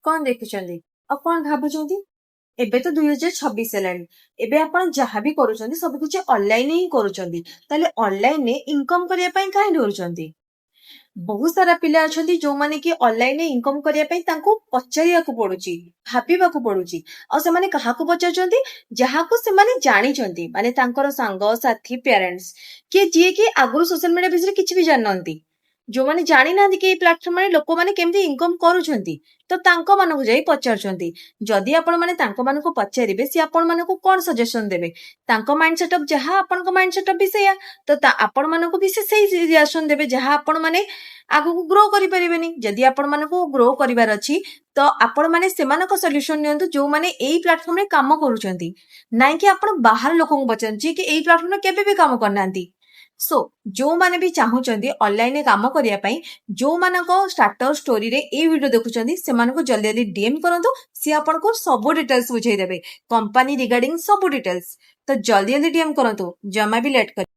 କଣ ଦେଖୁଛନ୍ତି ଆଉ କଣ ଭାବୁଛନ୍ତି? ଏବେ ତ 2026 ହେଲାଣି। ଏବେ ଆପଣ ଯାହା ବି କରୁଛନ୍ତି, ସବୁ କିଛି ଅନଲାଇନ ହିଁ କରୁଛନ୍ତି। ତାହେଲେ ଅନଲାଇନରେ ଇନକମ କରିବା ପାଇଁ କାହିଁ ଡରୁଛନ୍ତି? ବହୁତ ସାରା ପିଲା ଅଛନ୍ତି, ଯୋଉମାନେ କି ଅନଲାଇନରେ ଇନକମ କରିବା ପାଇଁ ତାଙ୍କୁ ପଚାରିବାକୁ ପଡୁଛି, ଭାବିବାକୁ ପଡୁଛି। ଆଉ ସେମାନେ କାହାକୁ ପଚାରୁଛନ୍ତି? ଯାହାକୁ ସେମାନେ ଜାଣିଛନ୍ତି, ମାନେ ତାଙ୍କର ସାଙ୍ଗ ସାଥି, ପ୍ୟାରେଣ୍ଟସ କିଏ, ଯିଏ କି ଆଗରୁ ସୋସିଆଲ ମିଡିଆ ବିଷୟରେ କିଛି ବି ଜାଣିନାହାନ୍ତି। ଯୋଉମାନେ ଜାଣିନାହାନ୍ତି କି ଏଇ ପ୍ଲାଟଫର୍ମରେ ଲୋକମାନେ କେମିତି ଇନକମ କରୁଛନ୍ତି, ତ ତାଙ୍କ ମାନଙ୍କୁ ଯାଇ ପଚାରୁଛନ୍ତି। ଯଦି ଆପଣ ମାନେ ତାଙ୍କ ମାନଙ୍କୁ ପଚାରିବେ, ସିଏ ଆପଣ ମାନଙ୍କୁ କଣ ସଜେସନ ଦେବେ? ତାଙ୍କ ମାଇଣ୍ଡ ସେଟଅପ୍ ଯାହା, ଆପଣଙ୍କ ମାଇଣ୍ଡ ସେଟଅପ୍ ବି ସେଇଆ। ତ ଆପଣ ମାନଙ୍କୁ ବି ସେ ସେଇ ରିଆକ୍ସନ ଦେବେ, ଯାହା ଆପଣ ମାନେ ଆଗକୁ ଗ୍ରୋ କରିପାରିବେନି। ଯଦି ଆପଣ ମାନଙ୍କୁ ଗ୍ରୋ କରିବାର ଅଛି, ତ ଆପଣ ମାନେ ସେମାନଙ୍କ ସଲ୍ୟୁସନ ନିଅନ୍ତୁ, ଯୋଉମାନେ ଏଇ ପ୍ଲାଟଫର୍ମରେ କାମ କରୁଛନ୍ତି। ନାଇଁ କି ଆପଣ ବାହାର ଲୋକଙ୍କୁ ପଚାରନ୍ତି, ଯିଏ କି ଏଇ ପ୍ଲାଟଫର୍ମରେ କେବେ ବି କାମ କରିନାହାନ୍ତି। ସୋ ଯୋଉମାନେ ବି ଚାହୁଁଛନ୍ତି ଅନଲାଇନରେ କାମ କରିବା ପାଇଁ, ଯୋଉମାନଙ୍କ ଷ୍ଟାଟସ ଷ୍ଟୋରିରେ ଏଇ ଭିଡିଓ ଦେଖୁଛନ୍ତି, ସେମାନଙ୍କୁ ଜଲ୍ଦି ଜଲ୍ଦି ଡିଏମ୍ କରନ୍ତୁ। ସିଏ ଆପଣଙ୍କୁ ସବୁ ଡିଟେଲ୍ସ ବୁଝେଇଦେବେ, କମ୍ପାନୀ ରିଗାର୍ଡିଂ ସବୁ ଡିଟେଲ୍ସ। ତ ଜଲ୍ଦି ଜଲ୍ଦି ଡିଏମ୍ କରନ୍ତୁ, ଜମା ବି ଲେଟ୍ କରି